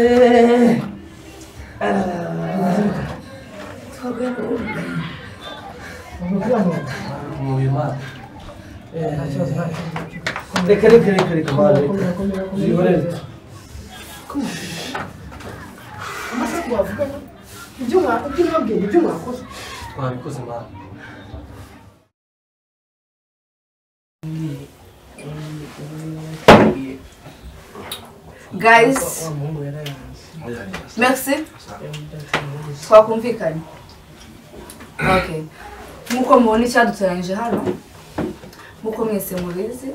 Reka reka reka reka zihorere. Amasaku wavugana ibyo mwabwiye ibyo mwakoze twabikoze mwana. Guys, merci. Twakumvikanye. Okay. Nkuko mubona icyadutoranyije hano, nkuko mwese mubizi,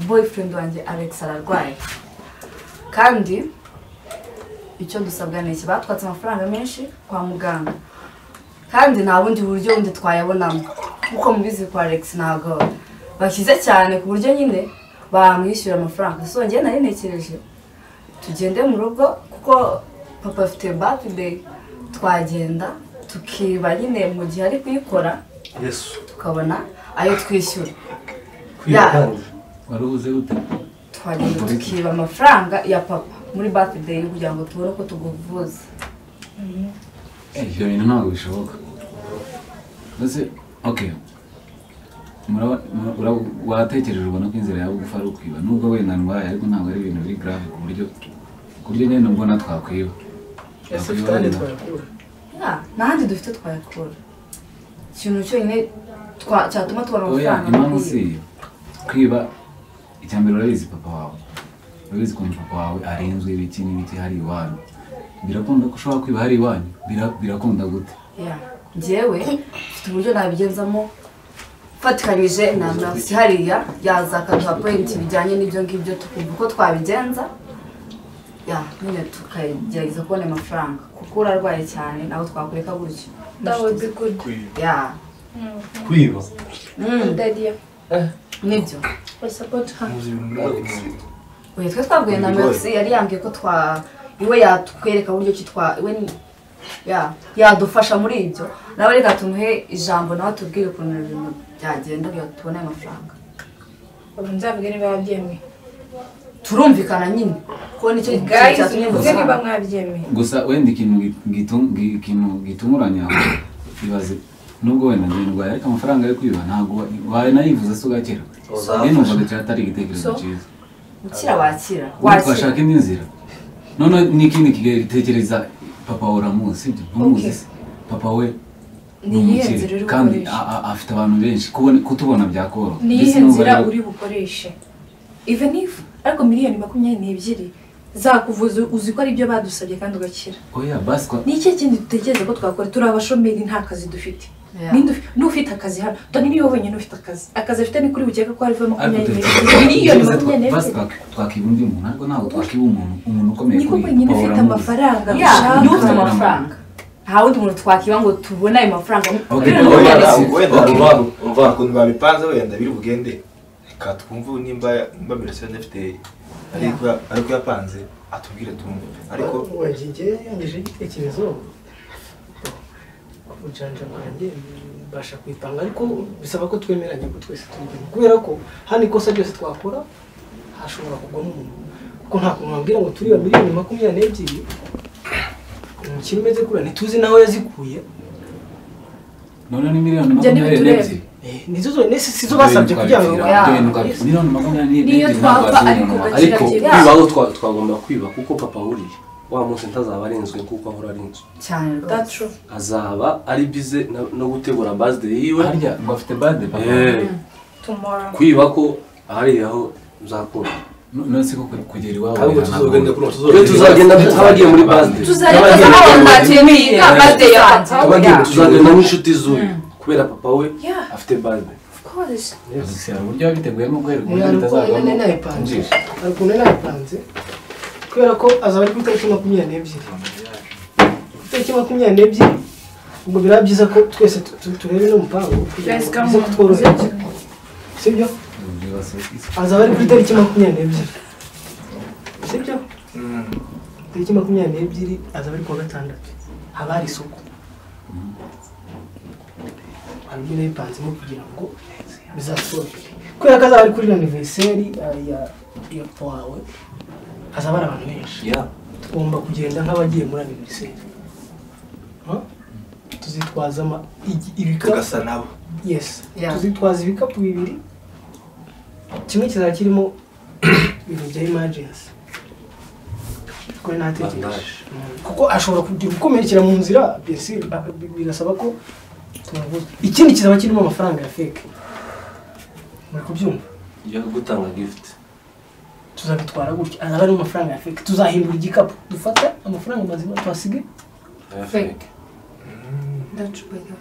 boyfriend wanjye Alex ararwaye. Kandi icyo dusabwa ni iki, batwatse amafaranga menshi kwa muganga. Kandi nta bundi buryo bundi twayabonamo. Nkuko mubizi kwa Alex ntago bakize cyane ku buryo nyine bamwishyura amafaranga. So njye nari ntekereje tugende mu rugo kuko papa afite birthday, twagenda tukiba nyine mu gihe ari kuyikora. Yesu. Tukabona ayo twishyura. Warubuze gute? Twagenda tukiba amafaranga ya papa muri birthday kugira ngo tubone uko tuguvuza. Ibyo bintu ntabwo bishoboka. Mbese okay. Watekereje ubona ko inzira yawe gupfa ari ukwiba, nubwo wenda ndwaye ariko ntabwo ari ibintu biri grave ku buryo nyine mbona twakwiba. Ese ufite ahandi twayakura? Nta handi dufite twayakura. Ikintu cyonyine cyatuma tubona amafaranga. Impamvu si iyo. Kwiba icya mbere urabizi papa wawe. Urabizi ukuntu papa wawe arenzwe ibiki n'ibiki hari iwanyu. Birakunda ko ushobora kwiba hari iwanyu? Birakunda gute? Njyewe mfite uburyo nabigenzamo fatikanyije na Merci hariya yaza akaduha point bijyanye n'ibyo ngibyo tukumva uko twabigenza. Nyine tukagerageza kubona amafaranga kuko urarwaye cyane nawe twakureka gutyo. That would be good. Kwiba. Good idea. Nibyo. I support her. Oya twe twabwiye na Merci yari yambwiye ko iwe yatwereka uburyo ki iwe yadufasha muri ibyo. Nawe reka tumuhe ijambo nawe tubwire ukuntu ibintu byagenda kugira ngo tubone amafaranga. Nzavuge niba wabyemeye. Turumvikana nyine ko nicyo cyatumye mvuga niba mwabyemeye. Gusa wenda ikintu gitunguranya ibaze nubwo wenda ndwaye ariko amafaranga yo kwiba ntabwo wanayivuza se ugakira. Numva ko atari igitekerezo cyiza. Ukira wakira. Washaka indi nzira. None n'ikindi kigitekereza papa uramuzi sibyo? Ntumuzi se? Papa we ni iyihe nzira uri kandi bukoreshe? Afite abantu benshi kutubona byakoroha. Ni iyihe nzira uri bukoreshe? Even if ariko 22 miliyoni zakuvuza uzi ko ari ibyo badusabye kandi ugakira. Oya basi Ni ikihe kindi dutekereza ko twakora? Turi abashomeri nta kazi dufite. Ninde ufite akazi hano? Tony niwe wenyine ufite akazi. Akazi afite ni kuri bukeka ko harivamo 22 miliyoni 22. Basi twakiba undi muntu ariko ntabwo twakiba umuntu ukomeye Niko kuri wenyine ufite amafaranga ushaka. Niwe ufite amafaranga. Nta wundi muntu twakiba ngo tubone ayo mafaranga. Wenda umva ukuntu babipanze wenda biri bugende. Reka twumve nimba Merci afite ariko yapanze atubwire tumve. Ariko njye yangejeho igitekerezo ubujanja bwanjye mbasha kwipanga ariko bisaba ko twemeranya ko twese tubigemo kubera ko hano ikosa ryose twakora hashobora kugwamo umuntu kuko nta kuntu wambwira ngo turiba 22 miliyoni umukire umeze kuriya ntituzi naho yazikuye. None ni miliyoni Ibyo makumyabiri ntibitureba. n'ebyiri. Nizo zonyine sizo basabye kugira ngo Miliyoni 22 Niyo ntabwo twapfa ariko wazibona. ugakira Ariko byihuse. kwiba aho twagomba kwiba kuko papa wuriye wa munsi ntazaba arinzwe kuko ahora arinzwe. Cyane rwose. That's true. Azaba ari bize no gutegura birthday yiwe. Harya ngo afite birthday papa? Tomorrow. Kwiba ko hariya aho uzakura. None se ko kugera iwabo ahubwo tuzogenda kuri Iyo tuzagenda nk'abagiye muri birthday. Tuzajya Nk'abagiye muri tuzagenda birthday. birthday ya papa. Abagiye tuzagenda nk'inshuti z'uyu kubera papa we Yeah, afite birthday. of course. Alex hari uburyo yabiteguyemo guhera uburyo Hari ukuntu bitazagwamo nari nabipanze. injiji. Hari ukuntu nari nabipanze kubera ko azaba ari ku itariki 22. Ku itariki 22 ubwo biraba byiza ko twese turebe n'umupango kugira Guys, ngo come bize on. kutworohera. Sibyo? Azaba ari ku itariki 22. Sibyo? Tariki 22 azaba ari kuwa gatandatu. Haba hari isoko. Hanyuma nabipanzemo kugira ngo bizatworohere. Kubera ko azaba ari kuri anniversaire ya papa wawe, hazaba hari abantu benshi. Tugomba kugenda nk'abagiye muri anniversaire. Tuzitwaza ibikapu tugasa nabo. Yes. Tuzitwaza ibikapu bibiri. Kimwe kizaba kirimo ibintu bya emergency. Kuri natekereje. Kuko ashobora kugira gukomerekera mu nzira, birasaba ko tumuvuza. Ikindi kizaba kirimo amafaranga ya fake. Muri kubyumva? Yo gutanga gift. Tuzabitwara gutya, azaba ari amafaranga ya fake. Tuzahindura igikapu, dufata amafaranga mazima twasige fake. That's better.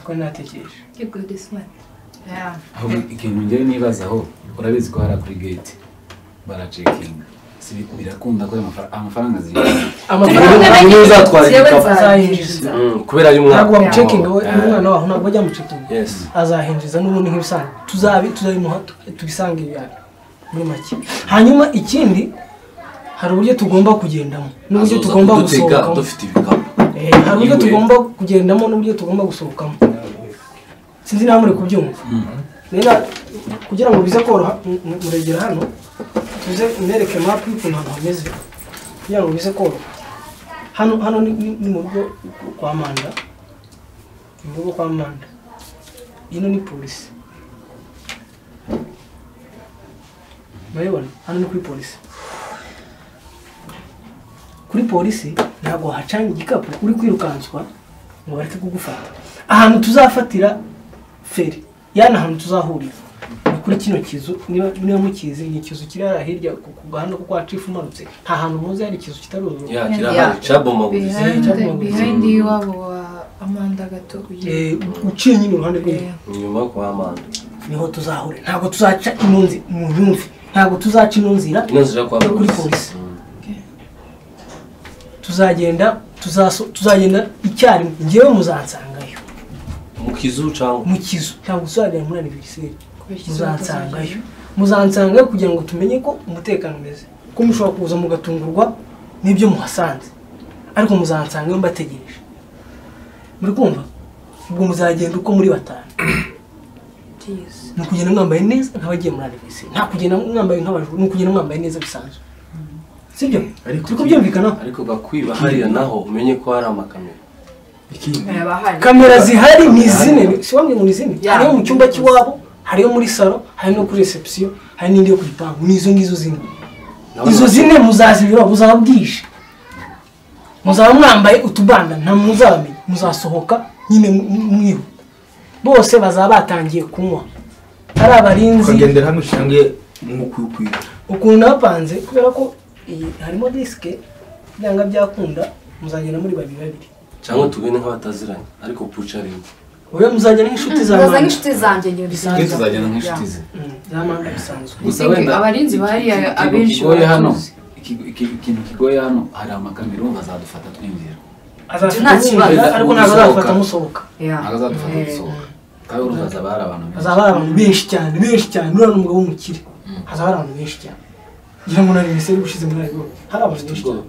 Ko natekereje. You good smart. Yeah. Aho ikintu njye nibazaho, urabizi ko hari kuri gate baracekinga. Si birakunda ko amafaranga ziri. Amafaranga niyo uzatwara igikapu azahinjiza. Kubera ari umwana. Ntabwo bamucekinga we n'umwana waho ntabwo bajya mucekinga. Yes. Azahinjiza n'ubundi nk'ibisanzwe. Tuzabimuha tubisange ibyacu muri make. Hanyuma ikindi hari uburyo tugomba kugendamo n'uburyo tugomba gusohokamo. Dufite ibikapu. Hari uburyo tugomba kugendamo n'uburyo tugomba gusohokamo. Sinzi nawe muri kubyumva. Rero kugira ngo bize koroha muregera hano tuze mwereke map y'ukuntu ahantu hameze kugira ngo bize koroha. Hano ni mu rugo kwa Manda. Mu rugo kwa Manda. Ino ni polisi. Murabibona hano ni kuri polisi. Kuri polisi ntabwo hacanye igikapu uri kwirukanswa ngo bareke kugufata. Ahantu tuzafatira feri yana ahantu tuzahurira ni kuri kino kizu, niba mukizi ni ikizu kiri hariya hirya ku gahanda ko kwa Chief umanutse. Nta hantu muzi hari ikizu kitaruzura. Ya kirahari cabomaguritse behind iwabo wa Amanda gato ugiye uciye nyine uruhande rw'inyuma inyuma kwa Amanda niho tuzahurira. Ntabwo tuzaca inunzi mu nyumvi, ntabwo tuzaca ino nzira kuri polisi. Tuzagenda tuzagenda icyarimwe, njyewe muzansangayo mu kizu cyangwa mu kizu cyangwa uzagera muri anniversaire. Muzansangayo kugira ngo tumenye ko umutekano umeze, ko mushobora kuza mugatungurwa n'ibyo muhasanze, ariko muzansangayo mbategereje. Muri kumva? Ubwo muzagenda uko muri batanu. Ni ukugenda mwambaye neza nk'abagiye muri anniversaire, nta kugenda mwambaye nk'abajura, ni ukugenda mwambaye neza bisanzwe. Sibyo? Ariko kubyumvikana. Ariko gakwiba hariya naho umenye ko hari amakamera. Kamera zihari ni zine, si wambwiye ngo ni zine. Hariyo mu cyumba cy'iwabo, hariyo muri salo, hari no kuri reception, hari n'indi yo ku gipangu. Ni izo ngizo zine. Izo zine muzazibira buzaba bwije. Muzaba mwambaye utubanda nta muzabamenya, muzasohoka nyine mwihuta. Bose bazaba batangiye kunywa. Ari abarinzi. Tukagendera hamwe cyangwa mu kwikwiga. Ukuntu napanze kubera ko harimo disike byanga byakunda muzagenda muri babiri babiri. Cyangwa tugende nk'abataziranye ariko puca arimo. Oya muzagenda nk'inshuti za Manda. Nk'inshuti zanjye ngiye bisanzwe. Tuzagenda nk'inshuti ze. Za Manda bisanzwe. Gusa wenda abarinzi bahari abenshi hano ikintu kigoye hano hari amakamera bazadufata twinjira. Azafata ariko ntabwo azafata musohoka. Ntabwo azadufata dusohoka. Kandi urumva hazaba hari abantu benshi. Hazaba hari abantu benshi cyane, benshi cyane. Uriya ni umugabo w'umukire. Hazaba hari abantu benshi cyane. Ngira ngo nari miseri ushize muri ayo. Hari abantu benshi cyane.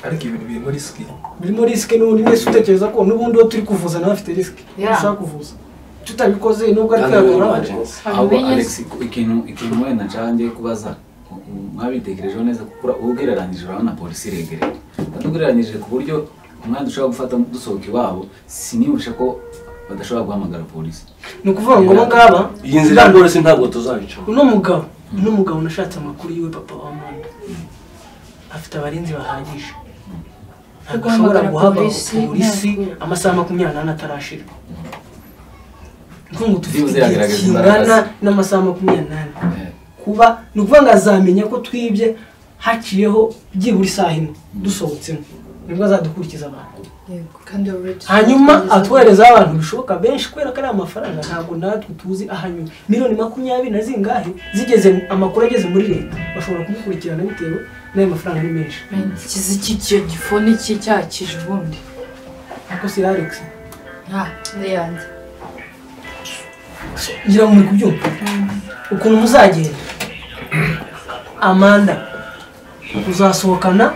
Ariko ibintu birimo risiki. Birimo risiki n'ubundi wese utekereza ko n'ubundi uwo turi kuvuza nawe afite risiki. Ushaka kuvuza. Tutabikoze nubwo ari kwiyagura. Ahubwo Alex ikintu wenda ncange kubaza mwabitekerejeho neza kuko ugereranyije urabona polisi iregereye. Ugereranyije ku buryo umwana ushobora gufata dusohoka iwabo sinibusha ko badashobora guhamagara polisi. Ni ukuvuga ngo ngaba iyi nzira ya polisi ntabwo tuzayica. Uno mugabo nashatse amakuru yiwe papa wa Amanda. Afite abarinzi bahagije. Ntabwo ashobora guhabwa polisi amasaha 24 atarashira. Ngo dufite igihe kingana n'amasaha 24. Kuba ni ukuvuga ngo azamenya ko twibye haciyeho byibura isaha imwe dusohotsemo. Nibwo azadukurikiza abantu. Hanyuma atwohereza abantu bishoboka benshi kubera ko ari amafaranga ntabwo natwe tuzi ahanyura. Miliyoni 20 na zingahe zigeze amakuru ageze muri leta bashobora kumukurikirana bitewe n'ayo mafaranga ni menshi. Ikizi cy'icyo gifone cye cyakije ubundi. Ako si Alex. Yanjye. Ngira ngo muri kubyumva. Ukuntu muzagenda. Amanda uzasohokana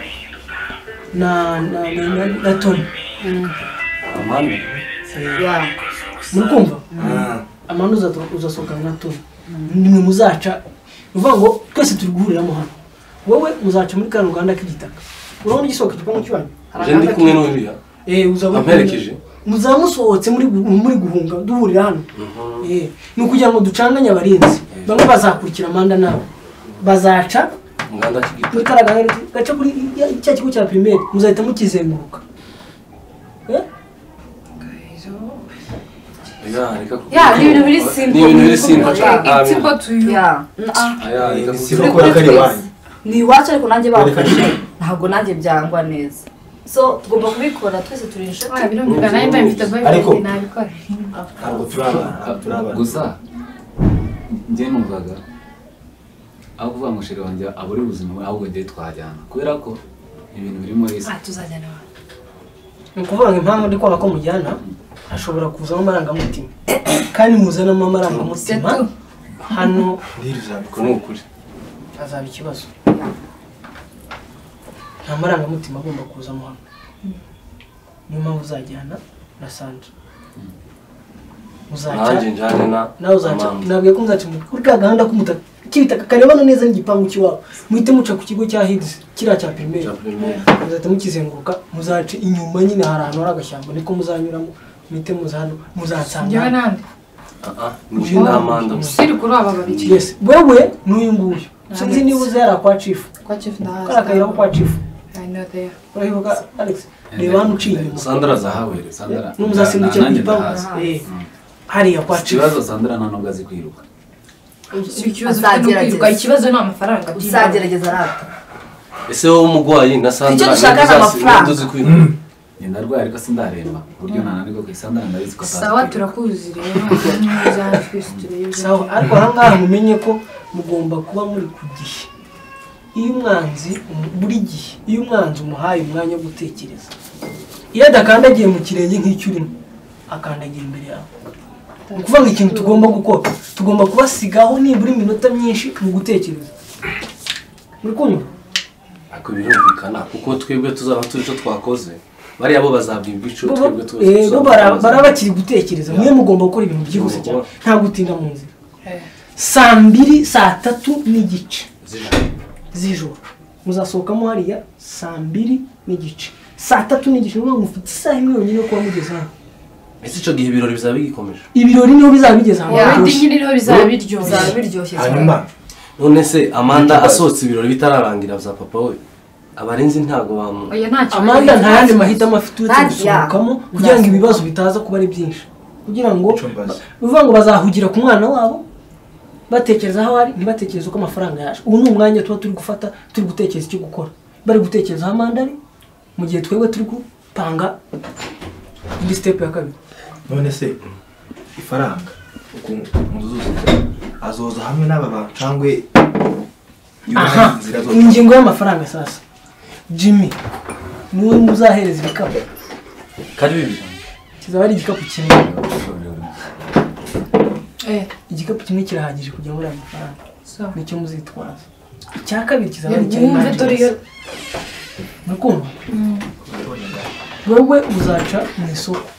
na Tony. Amanda. Muri kumva? Amanda uzasohokana na Tony. Nimwe muzaca uvuga ngo twese turi guhuriramo hano. Wowe muzaca muri kano Rwanda k'igitaka. Urabona igisohoka igipangu cy'iwanyu? Je ndi kumwe n'uriya. Uzaba amperekeje. Muzamusohotse muri guhunga duhurira hano. Ni ukugira ngo ducanganye abarinzi. Bamwe bazakurikira Amanda nawe. Bazaca nganda kigita. Muri karagahera gaca kuri cya kigo cya primaire muzahita mukizenguruka. Ya, ni ibintu biri simple. Ni ibintu biri simple. It's simple to you. Ni iwacu ariko nanjye bamfashe. Ntabwo nanjye byangwa neza. So tugomba kubikora twese turi inshuti. Birumvikana nanjye mfite boyfriend nabikora. Ntabwo turabana. Gusa njye numvaga aho kuvuga ngo sheri wanjye aburi ubuzima ahubwo njye twajyana kubera ko ibintu biri muri isi. Tuzajyana. Ni ukuvuga ngo impamvu ndi kwanga ko mujyana ashobora kuzamo amarangamutima kandi muzanamo amarangamutima hano ni ukuri azaba ikibazo. Nta marangamutima agomba kuzamo hano, niyo mpamvu uzajyana na Sandra. Nanjye njyane na nawe uzaca, nabwiye ko muzaca kuri ka gahanda k'umutaka k'ibitaka karebana neza n'igipangu cy'iwabo, muhite muca ku kigo cya Higgs kiriya cya primaire, muzahita mukizenguruka, muzaca inyuma nyine hari ahantu hari agashyamba niko muzanyuramo, muhite muza hano muzansanga. Njyewe nande? Ni na Amanda. Siri kuri aba babiri. Yes, wewe n'uyu nguyu. Sinzi niba uzi hariya kwa Chief. Kwa Chief ndahazi. Kariya kayira ko kwa Chief. I know there. Urahibuka Alex? Reba hano uciye inyuma. Sandra azahawereza. Sandra. N'umuzasimbukira ku gipangu. Hariya kwa Chief. Ikibazo Sandra nta nubwo azi kwiruka. Ikibazo ni ukwiruka, ikibazo ni amafaranga. Uzagerageza arata. Ese wowe umugwayi na Sandra icyo dushaka ni amafaranga. Nduzi kwiruka. Njye ndarwaye ariko sindaremba ku buryo nananirwa ku Sandra ndabizi ko atazi. Sawa turakuzi rero. Sawa ariko aha ngaha mumenye ko mugomba kuba muri ku gihe. Iyo umwanzi buri gihe iyo umwanzi umuhaye umwanya wo gutekereza, iyo adakandagiye mu kirenge nk'icyo urimo akandagira imbere yawe. Ni ukuvuga ngo ikintu tugomba gukora tugomba kubasigaho nibura iminota myinshi mu gutekereza. Muri kumva? Ariko birumvikana kuko twebwe tuzaba turi icyo twakoze, bariya bo bazabwirwa icyo twebwe tuzi. Bo baraba bakiri gutekereza, mwe mugomba gukora ibintu byihuse cyane nta gutinda mu nzira. Saa 2 saa 3:15 z'ijoro muzasohokamo hariya saa 2:15 saa 3:15, niyo mufite isaha imwe yonyine yo kuba mugeze hano. Ese icyo gihe ibirori bizaba bigikomeje? Ibirori niho bizaba bigeze hano. Nyine niho bizaba biryoshye. Hanyuma none se Amanda asohotse ibirori bitararangira bya papa we, abarinzi ntago bamu. Amanda nta yandi mahitamo afite uretse gusohokamo kugira ngo ibibazo bitaza kuba ari byinshi, kugira ngo bivuga ngo bazahugira ku mwana wabo batekereza aho ari, ntibatekereze uko amafaranga yaje. Ubu ni umwanya tuba turi gufata turi gutekereza icyo gukora, bari gutekereza aho Amanda ari mu gihe twebwe turi gupanga indi step ya kabiri. None se ifaranga ukuntu azoza hamwe n'aba bantu cyangwa ingingo y'amafaranga sasa Jimmy niwe muzahereza ibikapu kari bibiri, kizaba ari igikapu kimwe. Igikapu kimwe kirahagije kugira ngo uriya mafaranga nicyo muzitwaza. Icya kabiri kizaba ari icya emergency. Murakumva? Wowe uzaca mu isoko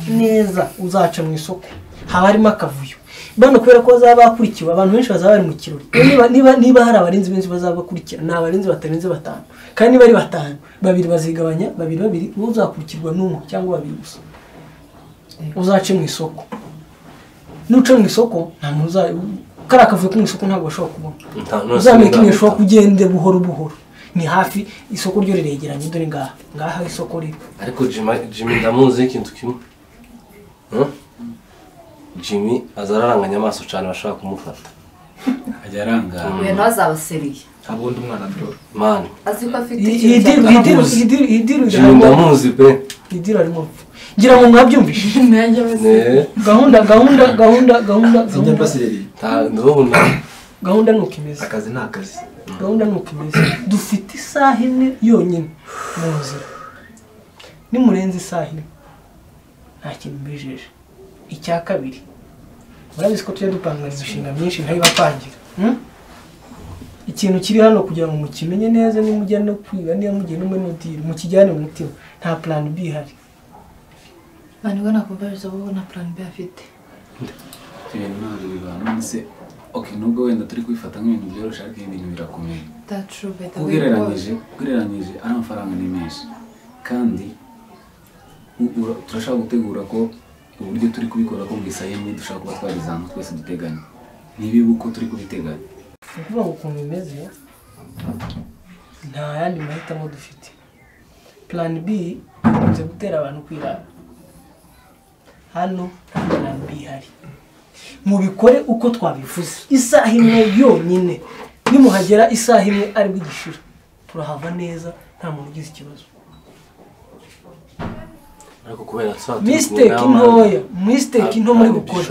neza, uzaca mu isoko haba harimo akavuyo bano kubera ko bazaba bakurikiwe, abantu benshi bazaba bari mu kirori. Niba hari abarinzi benshi bazaba bakurikira, ni abarinzi batarenze 5, kandi niba ari 5 babiri bazigabanya babiri babiri, wowe uzakurikirwa n'umwe cyangwa babiri gusa. Uzace mu isoko, nuca mu isoko nta muntu uza kariya kavuyo ko mu isoko ntabwo bashobora kubona. Uzamenya ko ushobora kugenda buhoro buhoro, ni hafi isoko ryo riregeranye, dore ngaha ngaha isoko riri. Ariko Jimmy ndamuzi ikintu kimwe. Jimmy azararanganya amaso cyane bashaka kumufata. Ajya arangara. Uyu nawe azaba seriye. Ntabwo ndi umwana dore. Man. Azi ko afite ikintu. Jimmy ndamuzi pe. Idiri arimo. Ngira ngo mwabyumvise. Gahunda gahunda gahunda gahunda. Sinjya mbaseriye. Ndabona. Gahunda nuko imeze. Akazi ni akazi. Gahunda nuko imeze. Dufite isaha imwe yonyine mu nzira. Nimurenze isaha imwe nta kintu mbijeje. Icya kabiri murabizi ko tujya dupanga imishinga myinshi ntayibapangira. Ikintu kiri hano kugira ngo mukimenye neza, nimujya no kwiba niba mugiye no muri notiri mukijyane mu mutima, nta plan B ihari. Bantu nakumva bizobo na plan B afite. Ibintu ntabwo bibana se Okay, nubwo wenda turi kwifata nk'ibintu byoroshye ariko ibintu birakomeye. That's true, better. Ugereranyije ari amafaranga ni menshi. Kandi turashaka gutegura ko uburyo turi kubikora ko mu isaha imwe dushaka kuba twageze ahantu twese duteganya. Nibiba uko turi kubiteganya. Ukuvuga ngo ukuntu bimeze nta yandi mahitamo dufite. Plan B ikunze gutera abantu kwirara. Hano nta plan B ihari. Mubikore uko twabivuze. Isaha imwe yonyine. Nimuhagera isaha imwe ari bw'igishira. Turahava neza nta muntu ugize ikibazo. Ariko kubera mistake ntoya, mistake nto muri gukora.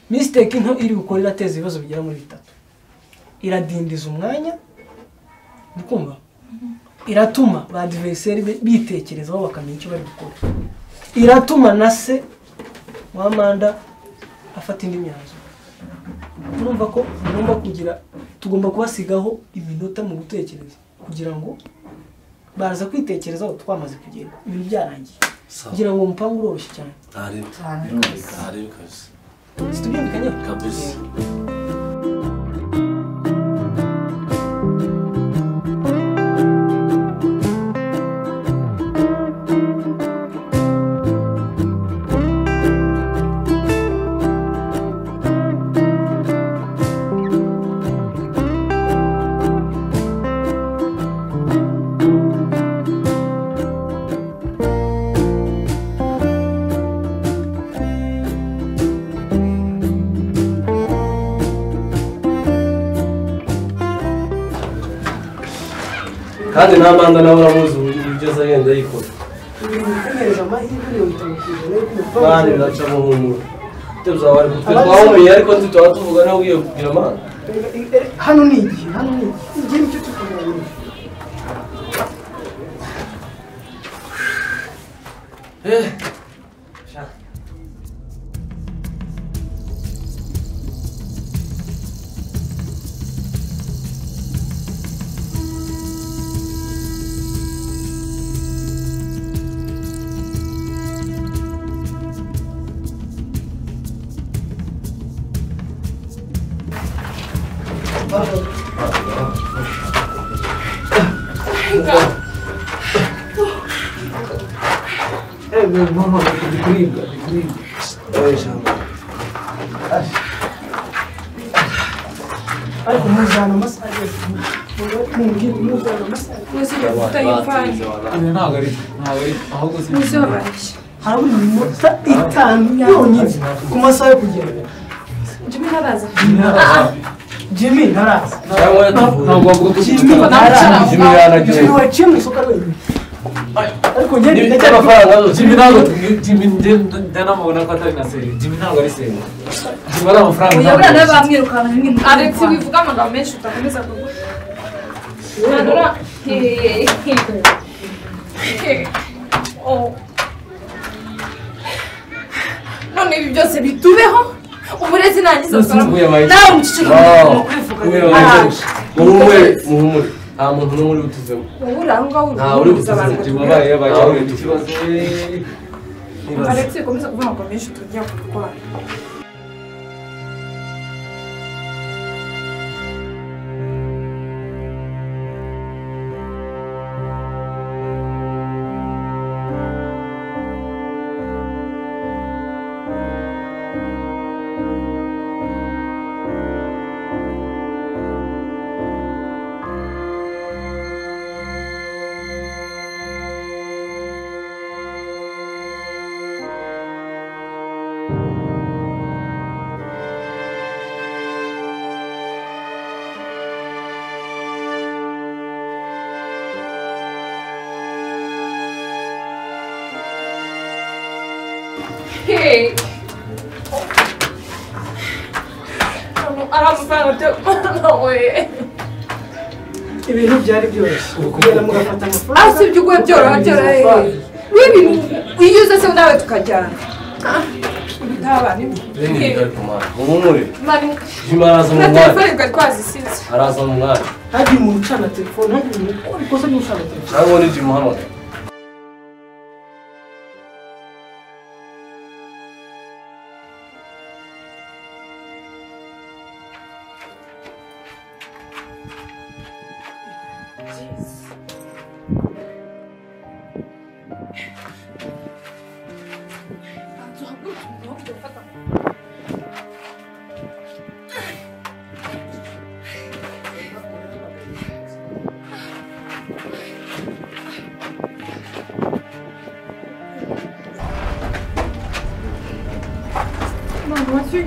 Mistake nto iri gukora irateza ibibazo bigera muri bitatu. Iradindiza umwanya, ndikumva? Iratuma ba adversaire bitekerezaho bakamenya icyo bari gukora. Iratuma na se wa Amanda afata indi myanzuro. Urumva ko tugomba kugira tugomba kubasigaho iminota mu gutekereza kugira ngo baraza kwitekerezaho twamaze kugenda ibintu byarangiye. Kugira ngo umupangu uroroshye cyane. Ari kabisa. Situbyumvikanye kabisa. Kandi nta manda nawe uramuzi uburyo agenda yikora. Kandi biracamo nk'umura. Tuzaba twe twawumenye ariko ntitwaba tuvuga nawe ugiye kugira amana. Hano ni igihe, hano ni igihe nicyo tukuganira. Ariko muzana amasaha harabura iminota 5 yonyine ku masaha yo kugenda. Jimmy ntaraza. Jimmy ntaraza. Jimmy waciye mu isoko wenyine. Ariko njye ndajya amafaranga Jimmy ntabwo Jimmy ndanamubona ko atari na seri. Jimmy ntabwo ari seri. Jimmy ari amafaranga. Oya buriya nawe bamwirukana nyine. Alex wivuga amagambo menshi utakomeza kuvuga. Ntanura. None ibi byose bitubeho umurezi nangiza nawe umuceceke mu kwivuga. Muhumure. Nta muntu n'umwe uri butuzemo. Ubura aho ngaho nta uri butuzemo. Jimmy abaye yabaye ikibazo. Alex ukomeza kuvuga amagambo menshi tujya kurwara. Hey. Ibintu byari byoroshye kugenda mugafata amafaranga. Ah, si ibyo uguye byoroha byoroha. W'ibintu iyo uze se nawe tukajyana. Muhumure. Jimmy araza mu mwanya. Telefone twari twazisize. Araza mu mwanya. Hagiye umuntu ucana telefone, hagiye umuntu ukora ikosa ryo gucana telefone. Cyangwa ni Jimmy uhamagara.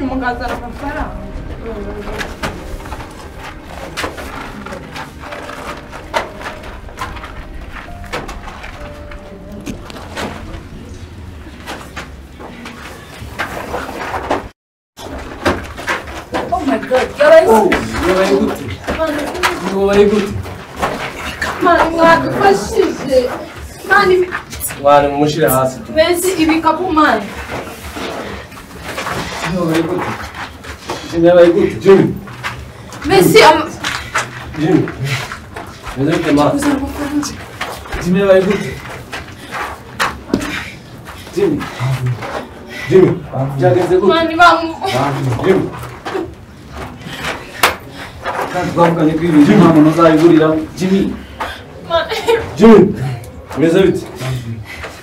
Mugazana amafaranga. Oh my God, yabaye gute? Yabaye gute? Mani mwadufashije. Mani mwana mumushire hasi. Mbese ibikapu mani. Yabaye gute? Jimmy yabaye gute? Jimmy. Mbese Jimmy. Meze bite ma? Jimmy yabaye gute? Jimmy. Jimmy. Byagenze gute? Mani bamu. Jimmy. Kandi twavuganye ko ibintu nta muntu uzabigurira Jimmy. Jimmy. Meze bite?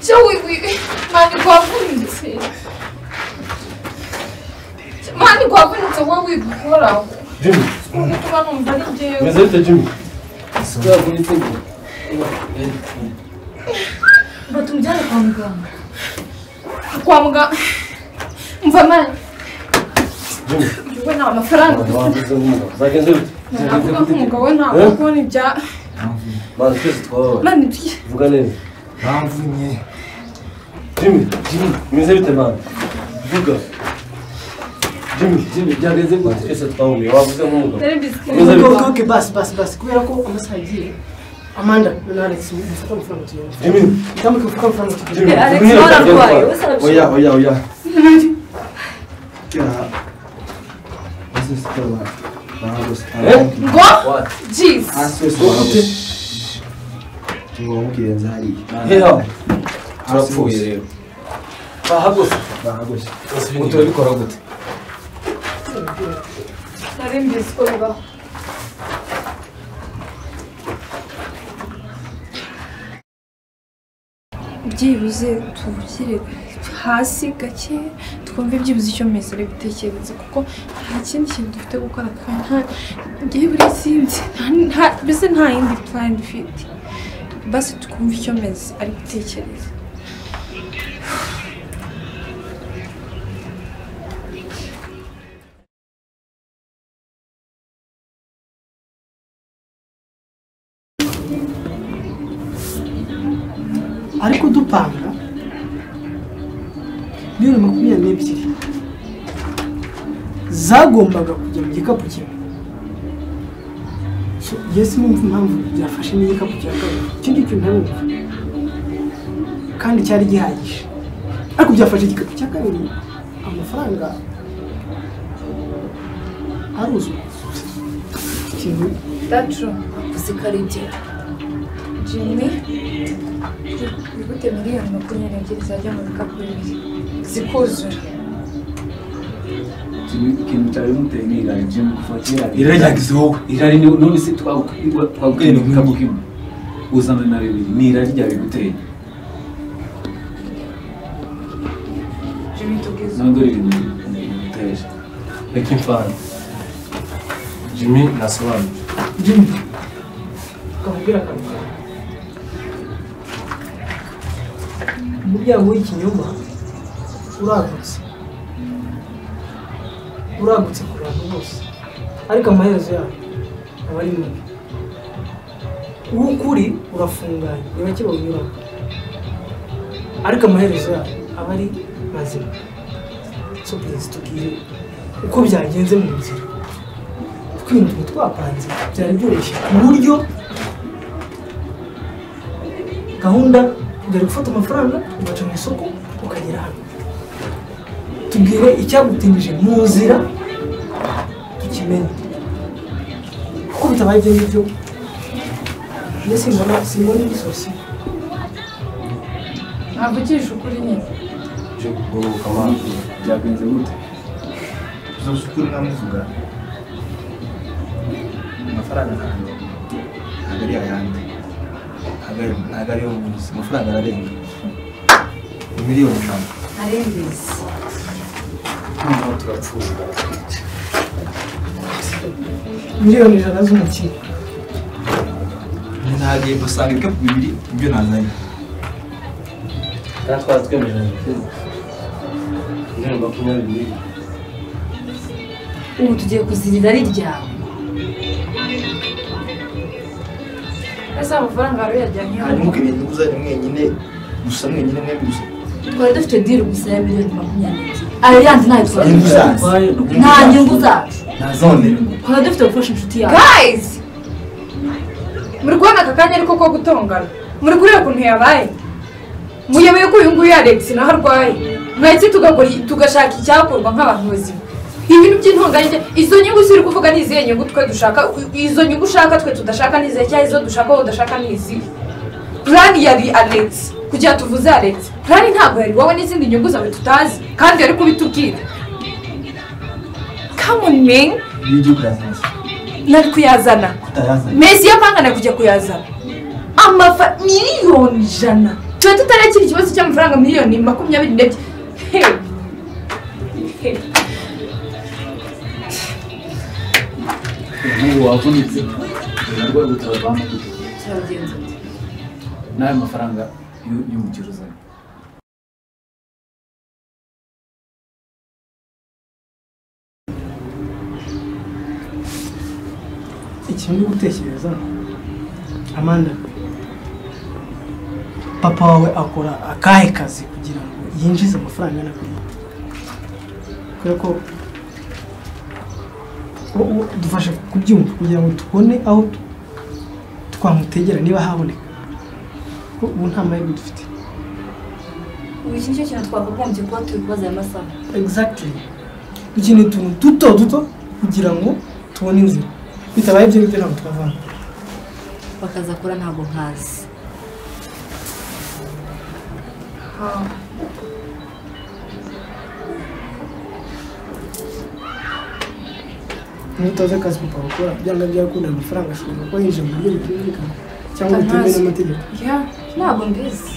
Cyo mani kwavunitse. Mani kwavunitse wowe wigukoraho. Jimmy. Kuba numva ari njyewe. Meze bite Jimmy? Kwavunitse gute? Batumujyane kwa muganga. Kwa muganga. Mva mani. Jimmy. We nta mafaranga. Zagenze bite? Navuga nk'umugabo we ntabwo kubona ibya. Mani twese twababaye. Mani vuga neza. Bamvunye. Jimmy, Jimmy, meze bite mani? Vuga. Jimmy, Jimmy, byagenze gute? Twese twahumiye wavuze nk'umugabo. Okay, basi basi basi kubera ko amasaha agiye. Amanda, na Alex mufate amafaranga tugende. Jimmy, tambuka ufate amafaranga tugende. Alex wararwaye, wese arabishobora. Oya, oya, oya. Ngo? Jeez. Heho. Turapfuye rero. Bahagose. Bahagose. Turabikora gute? Nari mbizi ko bibaho. Byibuze tuvugire hasi gake twumve byibuze icyo meze ari gutekereza kuko nta kindi kintu dufite gukora kandi nta buri sinzi mbese nta yindi plan dufite basi twumve icyo meze ari gutekereza. Ariko dupanga miliyoni 22 zagombaga kujya mu gikapu kimwe. So yes, numva impamvu byafashe n'igikapu cya kabiri. Icyo ngicyo ntarumva kandi cyari gihagije, ariko byafashe igikapu cya kabiri amafaranga aruzura. Ikintu That's true. Uzikaribye. Jimmy, ni gute miliyoni 22 zajya mu bikapu bibiri zikuzura? Ikintu cyari muteye ni irari Jimmy kuva kera. Irari ryagize wowe. Irari ni none se twagukwiye igikapu kimwe uzana na bibiri ni irari ryabiguteye. Jimmy tugeze. None dore ibintu biteje. Reka imfana. Jimmy nasobanura. Jimmy kamubwira akantu. Umuryango w'ikinyoma uragutse. Uragutse ku bantu bose, ariko amaherezo yayo aba ari mabi. Uw'ukuri urafunganye ni bake bawunyuramo, ariko amaherezo yayo aba ari mazima. So please tubwire uko byagenze mu nzira, kuko ibintu twapanze byari byoroshye ku buryo gahunda ugari gufata amafaranga ugaca mu isoko ukagera hano. Tubwire icyagutinije mu nzira tukimenye, kuko bitabaye ibyo ngibyo njye simbona indi sosiyo. Navugisha ukuri nyine. Byagenze gute? Uzi ukuri nkamuvuga. Amafaranga ntabwo Ntabwo ari ayandi. Ntabwo ariyo munsi. Amafaranga ararenga. 1,000,000. Arengeze. Noneho turapfuye baratwica. 1,000,000 z'umukino. Ntagiye gusanga ibikapu bibiri ibyo nazanye. Kandi twari twemeranyije 22,000,000. Ubu tugiye kuzirira ari ryawe. Ese amafaranga wari uyajyanye he? Hanyuma ukeneye inyungu zanyu mwenyine gusa mwenyine mwembi gusa. Twari dufite deal gusa ya 22,000,000. Ayo yandi ntayo twari dufite. Nta nyungu zacu. None twari dufite gufasha inshuti yacu. Guys! Muri kubona aka kanya ariko ko gutongana. Muri kureba ukuntu yabaye. Muyoboye ko uyu nguyu Alex naho arwaye. Mwahise tugashaka icyakorwa nk'abantu bazima. Ibintu by'intonganya izo nyungu ziri kuvuga ni izihe nyungu twe dushaka, izo nyungu ushaka twe tudashaka ni izihe, cyangwa izo dushaka wowe udashaka ni izihe. Plan yari Alex, kugira tuvuze Alex. Plan ntabwo yari wowe n'izindi nyungu zawe tutazi kandi yari kubitubwira. Come on man. Nijye kuyazana. Nari kuyazana. Messi yapangana kujya kuyazana. Amafa 1,000,000. Twe tutarakira ikibazo cy'amafaranga 22,000,000. Hey. Hey. Ubu wavunitse narwo turabana turabigenza. N'ayo mafaranga y'umukiro uzanye. Ikintu uri gutekereza Amanda, papa wawe akora akahe kazi kugira ngo yinjize amafaranga angana kuriya? Kubera ko dufasha kubyumva kugira ngo tubone aho twamutegera niba haboneka. Ubu nta mahirwe dufite. Ubu iki nicyo kintu twakagombye kuba turi kubaza aya masaha. Exactly. Dukeneye utuntu duto duto kugira ngo tubone inzira. Bitabaye ibyo ngibyo ntabwo twavana. Bakaza kora ntabwo nkazi. Niba utazi akazi papa akora byanga byakunda amafaranga ashobora kuba yinjira mu buryo butumvikana cyangwa butemewe n'amategeko. Ntabwo mbizi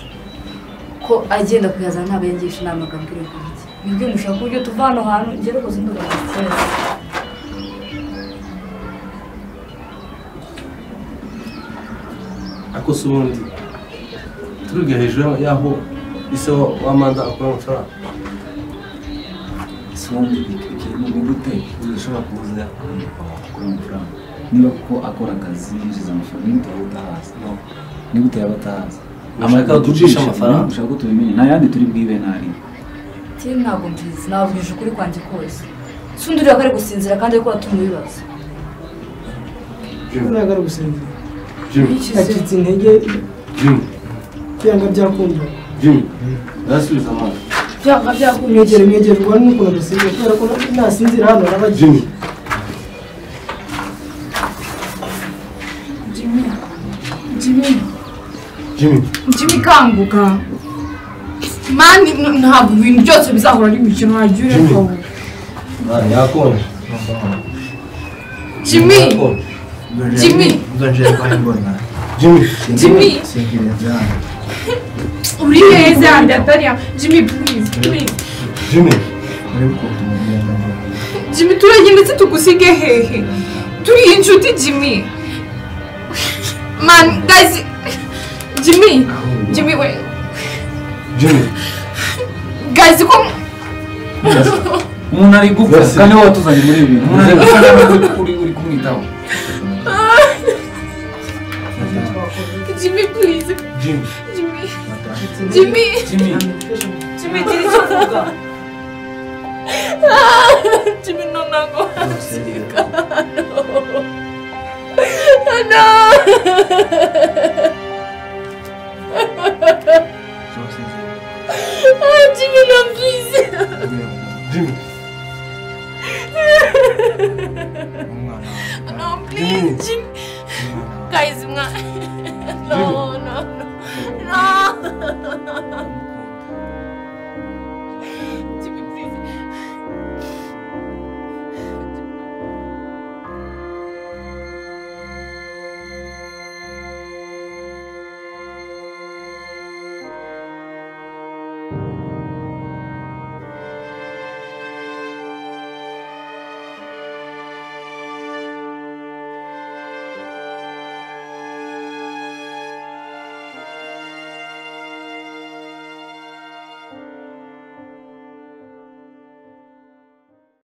ko agenda kuyazana ntabwo yangisha inama akambwira ko iki. Nibwo mushaka uburyo tuva hano hantu ngere rwose ndumva stress. Ariko se ubundi turiga hejuru y'aho ise wa Amanda akura amafaranga. Ubundi ikintu ni gute ushobora kubuza akura amafaranga niba kuko akora akazi yinjiza amafaranga ni gute yaba utahazi? Ni gute yaba atahazi? Ushaka ducisha amafaranga ushaka ko tubimenya nta yandi turi bwibe ntari. Tim ntabwo mbizi nababwije ukuri kwanjye kose. Sundi uriya ko ari gusinzira kandi ariko atuma ibibazo. Ntabwo ari gusinzira. Acitse intege. Byanga byakunda. Jimmy, ndasubiza amaso. Byanga byakunda. Mwegere mwegere ubona n'ukuntu adasinzira kubera ko nasinzira hano araba agiye. Jimmy. Jimmy. Jimmy. Jimmy kanguka. Mani ntabwo ibintu byose bizahora ari imikino wagiye ureka ubu. Mani yakonje. Jimmy. Jimmy. Jimmy. Jimmy. Uri heza handi atari ya Jimmy please please. Jimmy. Jimmy turagenda se tugusige hehe? Turi inshuti Jimmy. Man guys Jimmy. Jimmy we. Jimmy. Guys ko umuntu ari gupfa kandi wowe watuzanye muri ibi bintu. Umuntu ari gupfa kandi uri kumwitaho. Jimmy please. Jimmy. Jimmy. Jimmy. Jimmy. Jimmy gira icyo uvuga. Jimmy no ntabwo wasiga. No. Jimmy no please. Jimmy. No please Jimmy. Guys, no no no. No.